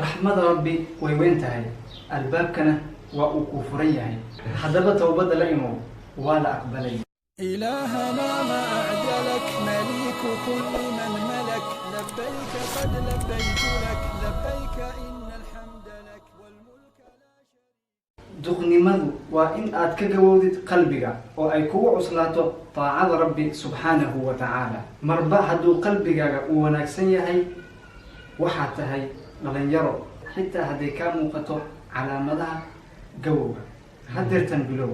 Raxmada Rabbi way weyn tahay, albaabkana waa uu kuu furan yahay. Haddaba towbadda la imow, waa la aqbalay. إلهنا ما أعدلك، مليك كل من ملك، لبيك قد لبيت لك، لبيك إن الحمد لك والملك لا شريك. Duqnimadu waa in aad ka gawowdid qalbiga oo ay kugu cuslaato taacada Rabbi subxaanahu wa tacaala. Marba hadduu qalbigaaga uu wanaagsan yahay, waxaad tahay dhalinyaro, xitaa hadday kaa muuqato calaamadaha gawowga. Hadeertan bilow,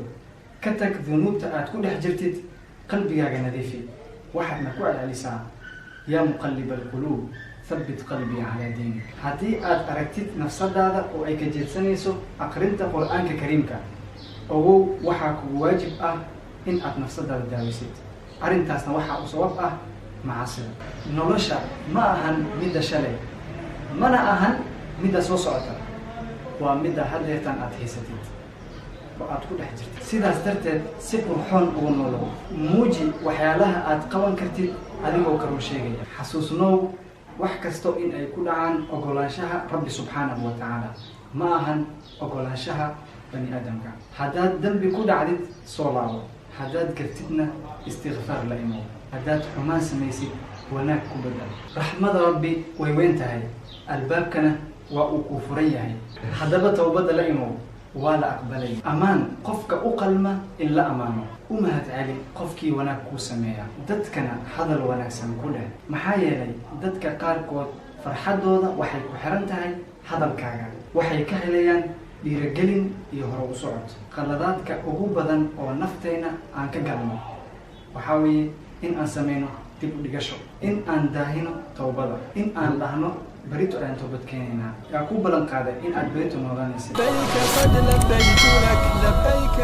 ka tag dunuubta aad ku dhex jirtid, qalbigaaga nadiifi, waxaadna ku celcelisaa: "Yaa muqalliba alquluub, thabbit qalbii calaa diinik." Haddii aad aragtid nafsadaada oo ay ka jeedsanayso aqrinta Qur-aanka Kariimka, ogow waxaa kugu waajib ah in aad nafsadaada daawisid. Arrintaasna waxaa u sabab ah macaasida. Nolosha ma ahan midda shalay, mana ahan midda soo socota, waa midda hadeertan aad haysatid oo aad ku dhex jirtid. Sidaas darteed si qurxoon ugu noolow. Muuji waxyaalaha aad qaban kartid adigoo karuu sheegaya. Xasuusnow wax kasto in ay ku dhacaan ogolaanshaha Rabbi subxaanahu wa tacaala, ma ahan ogolaanshaha bani aadamka. Haddaad dembi ku dhacdid, soo laabo. Haddaad gartidna, istikfaar la imow. Haddaad xumaan samaysid, wanaag ku bedel. Raxmada Rabbi way weyn tahay, albaabkana waa uu kuu furan yahay. Haddaba towbadda la imow, waa la aqbalay. Ammaan qofka u qalma in la ammaano, u mahad celi qofkii wanaag kuu sameeya, dadkana hadal wanaagsan ku dheh, maxaa yeelay dadka qaarkood farxaddooda waxay ku xiran tahay hadalkaaga, waxay ka helayaan dhiirigelin iyo hore u socod. Qaladaadka ugu badan oo naftayna aan ka galno waxaa weeye in aan sameyno dib u dhigasho, in aan daahino towbada, in aan dhahno berito ayaan toobad keenaynaa. Yaa ku ballan qaaday in aad berito noolaanaysid? لبيك قد لبيت لك، لبيك.